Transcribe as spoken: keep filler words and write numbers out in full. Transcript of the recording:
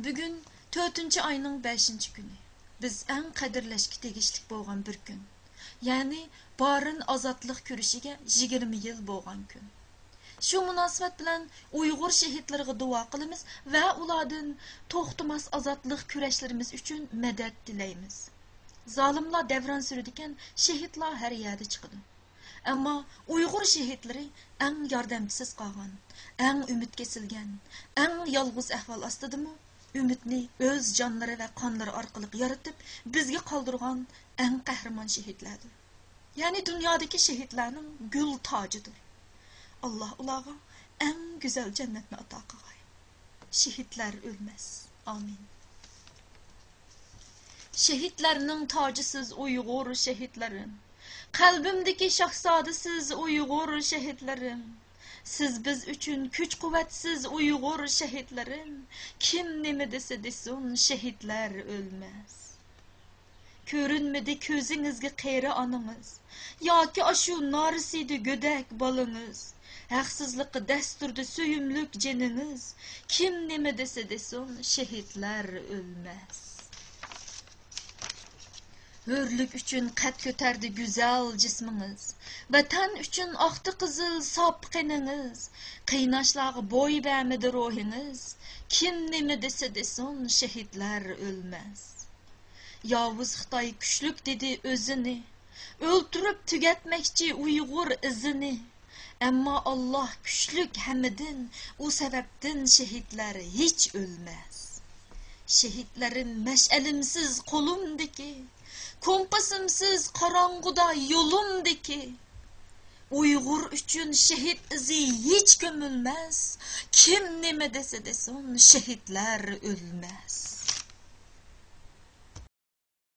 بۈگۈن تۆتىنچى ئاينىڭ بەشىنچى كۈنى. بىز ئەڭ قەدىرلەشكە تېگىشلىك بولغان بىر كۈن. يەنى بارىن ئازادلىق كۈرىشىگە يىگىرمە يىل بولغان كۈن. شۇ مۇناسىۋەت بىلەن ئۇيغۇر شېھىتلىرىغا دۇئا قىلىمىز ۋە ئۇلاردىن توختىماس ئازادلىق كۈرەشلىرىمىز ئۈچۈن مەدەت تىلەيمىز. زالىملار دەۋران سۈرىدىكەن، شېھىتلار ھەر يەردە چىقىدۇ. ئەمما ئۇيغۇر شېھىتلىرى ئەڭ ياردەمچىسىز قالغان، ئەڭ ئۈمىد كېسىلگەن، ئەڭ يالغۇز ئەھۋال ئاستىدىمۇ ئۈمىدنى ئۆز جانلىرى ۋە قانلىرى ئارقىلىق يارىتىپ، بىزگە قالدۇرغان ئەڭ قەھرىمان شېھىتلەردۇر. يەنى دۇنيادىكى شېھىتلەرنىڭ گۈل تاجىدۇر. ئاللاھ ئۇلارغا ئەڭ گۈزەل جەننەتنى ئاتا قىلغاي. شېھىتلەر ئۆلمەس. ئامىن. شېھىتلەرنىڭ تاجىسىز ئۇيغۇر شېھىتلىرىم، قەلبىمدىكى شاھزادىسىز ئۇيغۇر شېھىتلىرىم، سىز بىز ئۈچۈن كۈچ-قۇۋۋەتسىز ئۇيغۇر شېھىتلىرىم، كىم نېمە دېسە دېسۇن، شېھىتلەر ئۆلمەس. كۆرۈنمىدى كۆزىڭىزگە قېرى ئانىڭىز، ياكى ئاشۇ نارسىدە گۆدەك بالىڭىز. ھەقسىزلىققا دەس تۇردى سۆيۈملۈك جېنىڭىز. كىم نېمە دېسە دېسۇن، شېھىتلەر ئۆلمەس. ھۆرلۈك ئۈچۈن قەد كۆتەردى گۈزەل جىسمىڭىز. ۋەتەن ئۈچۈن ئاقتى قىزىل ساپ قېنىڭىز. قىيناشلارغا بوي بەرمىدى روھىڭىز. كىم نېمە دېسە دېسۇن، شېھىتلەر ئۆلمەس. ياۋۇز خىتاي كۈچلۈك دېدى ئۆزىنى، ئۆلتۈرۈپ تۈگەتمەكچى ئۇيغۇر ئىزىنى. ئەمما ئاللاھ كۈچلۈك ھەممىدىن، ئۇ سەۋەبتىن شېھىتلەر ھېچ ئۆلمەس. شېھىتلىرىم مەشئەلىمسىز قولۇمدىكى، كومپاسىمسىز قاراڭغۇدا يولۇمدىكى. ئۇيغۇر ئۈچۈن شېھىت ئىزى ھېچ كۆمۈلمەس. كىم نېمە دېسە دېسۇن، شېھىتلەر ئۆلمەس.